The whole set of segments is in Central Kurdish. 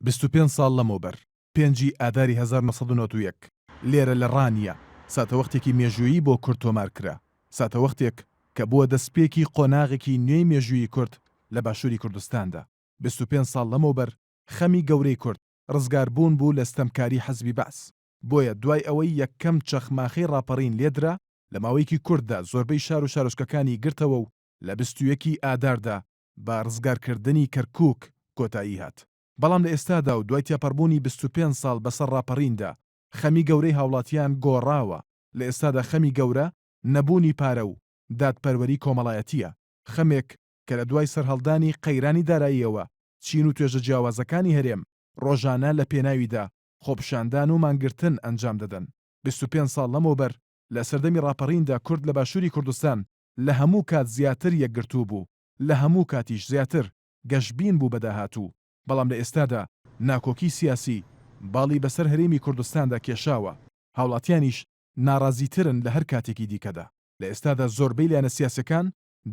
25 ساڵ لەمەوبەر، پێنجی ئاداری 1991، لێرە لە ڕانیە، ساتەوەختێکی مێژوویی بۆ کورد تۆمار کرا، ساتەوەختێک کە بووە دەستپێکی قۆناغێکی نوێی مێژوویی کورد لە باشووری کوردستاندا. 25 ساڵ لەمەوبەر خەمی گەورەی کورد، ڕزگاربوون بوو لە ستەمکاری حزبی بەعس. بۆیە دوای ئەوەی یەکەم چەخماخەی ڕاپەڕین لێدرا، لە ماوەیەکی کورتدا زۆربەی شار و شارۆچکەکانی گرتەوە و لە 21 ی ئاداردا بە ڕزگارکردنی کەرکووک کۆتایی هات. بەڵام لە ئێستادا و دوای تێپەڕبوونی 25 ساڵ بەسەر ڕاپەڕیندا، خەمی گەورەی هاوڵاتیان گۆڕاوە، لە ئێستادا خەمی گەورە نەبوونی پارە و دادپەروەری کۆمەڵایەتییە، خەمێک کە لە دوای سەرهەڵدانی قەیرانی داراییەوە چین و توێژە جیاوازەکانی هەرێم ڕۆژانە لە پێناویدا خۆپیشاندان و مانگرتن ئەنجام دەدەن. 25 ساڵ لەمەوبەر لە سەردەمی ڕاپەڕیندا کورد لە باشووری کوردستان لە هەموو کات زیاتر یەکگرتوو بوو، لە هەموو کاتیش زیاتر گەشبین بوو بە داهاتوو، بەڵام لە ئێستادا ناکۆکی سیاسی باڵی بەسەر هەرێمی کوردستاندا کێشاوە، هاوڵاتیانیش ناڕازیترن لە هەر کاتێکی دیکەدا. لە ئێستادا زۆربەی لایەنە سیاسیەکان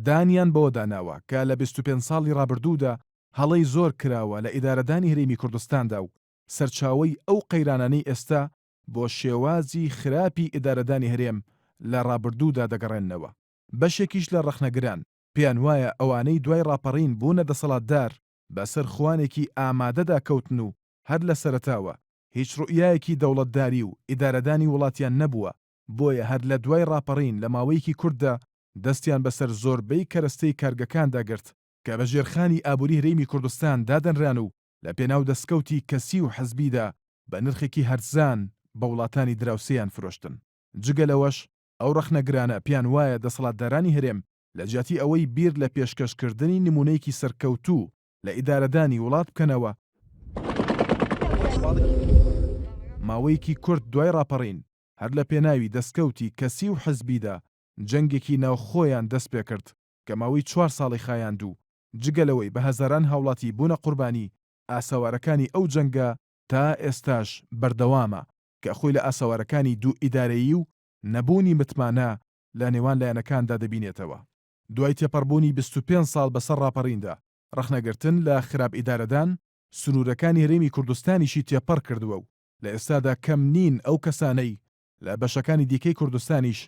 دانیان بەوەدا ناوە کە لە 25 ساڵی ڕابردوودا هەڵەی زۆر کراوە لە ئیدارەدانی هەرێمی کوردستاندا و سەرچاوەی ئەو قەیرانانەی ئێستا بۆ شێوازی خراپی ئیدارەدانی هەرێم لە ڕابردوودا دەگەڕێننەوە. بەشێکیش لە ڕەخنەگران پێیان وایە ئەوانەی دوای ڕاپەڕین بوونە دەسەڵاتدار بەسەر خوانێکی ئامادەدا کەوتن و هەر لە سەرەتاوە هیچ ڕوئیایەکی دەوڵەتداری و ئیدارەدانی وڵاتیان نەبووە، بۆیە هەر لە دوای ڕاپەڕین لە ماوەیەکی کورتدا دەستیان بەسەر زۆربەی کەرەستەی کارگەکاندا گرت کە بە ژێرخانی ئابووری هەرێمی کوردستان دادەنران و لە پێناو دەسکەوتی کەسی و حزبیدا بە نرخێکی هەرزان بە وڵاتانی دراوسێیان فرۆشتن. جگە لەوەش ئەو ڕەخنەگرانە پێیان وایە دەسەڵاتدارانی هەرێم لە جیاتی ئەوەی بیر لە پێشکەشکردنی نموونەیەکی سەرکەوتوو لە ئیدارەدانی وڵات بکەنەوە، ماوەیەکی کورت دوای ڕاپەڕین هەر لە پێناوی دەسکەوتی کەسی و حزبیدا جەنگێکی ناوخۆیان دەستپێکرد کە ماوەی چوار ساڵی خایاند و جگە لەوەی بە هەزاران هاوڵاتی بوونە قوربانی، ئاسەوارەکانی ئەو جەنگە تا ئێستاش بەردەوامە کە خۆی لە ئاسەوارەکانی دوو ئیدارەیی و نەبوونی متمانە لە نێوان لایەنەکاندا دەبینێتەوە. دوای تێپەڕبوونی 25 ساڵ بەسەر ڕاپەڕیندا، ڕەخنەگرتن لە خراپ ئیدارەدان سنوورەکانی هەرێمی کوردستانیشی تێپەڕ کردووە و لە ئێستادا کەم نین ئەو کەسانەی لە بەشەکانی دیکەی کوردستانیش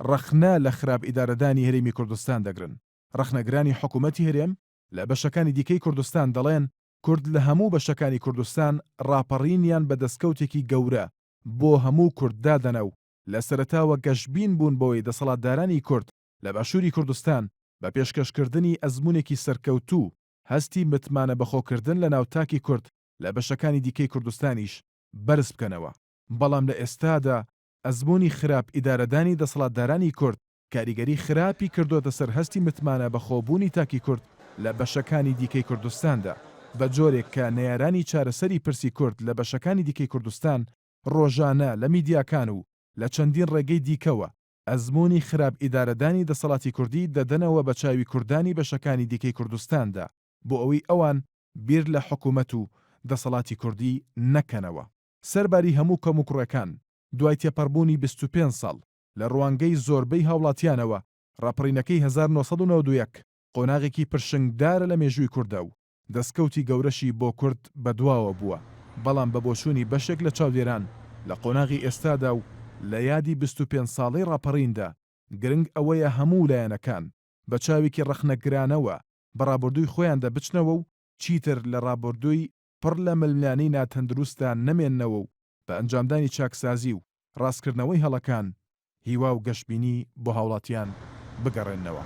ڕەخنە لە خراپ ئیدارەدانی هەرێمی کوردستان دەگرن. ڕەخنەگرانی حکوومەتی هەرێم لە بەشەکانی دیکەی کوردستان دەڵێن کورد لە هەموو بەشەکانی کوردستان ڕاپەڕینیان بە دەستکەوتێکی گەورە بۆ هەموو کورد دادەنا و لە سەرەتاوە گەشبین بوون بەوەی دەسەڵاتدارانی کورد لە باشووری کوردستان بە پێشکەشکردنی ئەزموونێکی سەرکەوتوو هەستی متمانە بەخۆکردن لە ناو تاکی کورد لە بەشەکانی دیکەی کوردستانیش بەرز بکەنەوە. بەڵام لە ئێستادا ئەزموونی خراپ ئیدارەدانی دەسەڵاتدارانی کورد کاریگەری خراپی کردۆتە سەر هەستی متمانە بەخۆبوونی تاکی کورد لە بەشەکانی دیکەی کوردستاندا، بە جۆرێک کە نەیارانی چارەسەری پرسی کورد لە بەشەکانی دیکەی کوردستان ڕۆژانە لە میدیاکان و لە چەندین ڕێگەی دیکەوە ئەزموونی خراپ ئیدارەدانی دەسەڵاتی کوردی دەدەنەوە بە چاوی کوردانی بەشەکانی دیکەی کوردستاندا بۆ ئەوەی ئەوان بیر لە حکومەت و دەسەڵاتی کوردی نەکەنەوە. سەرباری هەموو کەموکوڕێکان، دوای تێپەڕبوونی 25 ساڵ لە ڕوانگەی زۆربەی هاوڵاتیانەوە ڕاپەڕینەکەی 1991 قۆناغێکی پرشنگدارە لە مێژووی کورددا و دەستکەوتی گەورەشی بۆ کورد بەدواوە بووە، بەڵام بە بۆچوونی بەشێک لە چاودێران لە قۆناغی ئێستادا و لە یادی 25 ساڵەی ڕاپەڕیندا گرنگ ئەوەیە هەموو لایەنەکان بە چاوێکی ڕەخنەگرانەوە بە ڕابردووی خۆیاندا بچنەوە و چیتر لە ڕابردووی پڕ لە ململانێی ناتەندروستدا نەمێننەوە و بە ئەنجامدانی چاکسازی و ڕاستکردنەوەی هەڵەکان هیوا و گەشبینی بۆ هاوڵاتیان بگەڕێننەوە.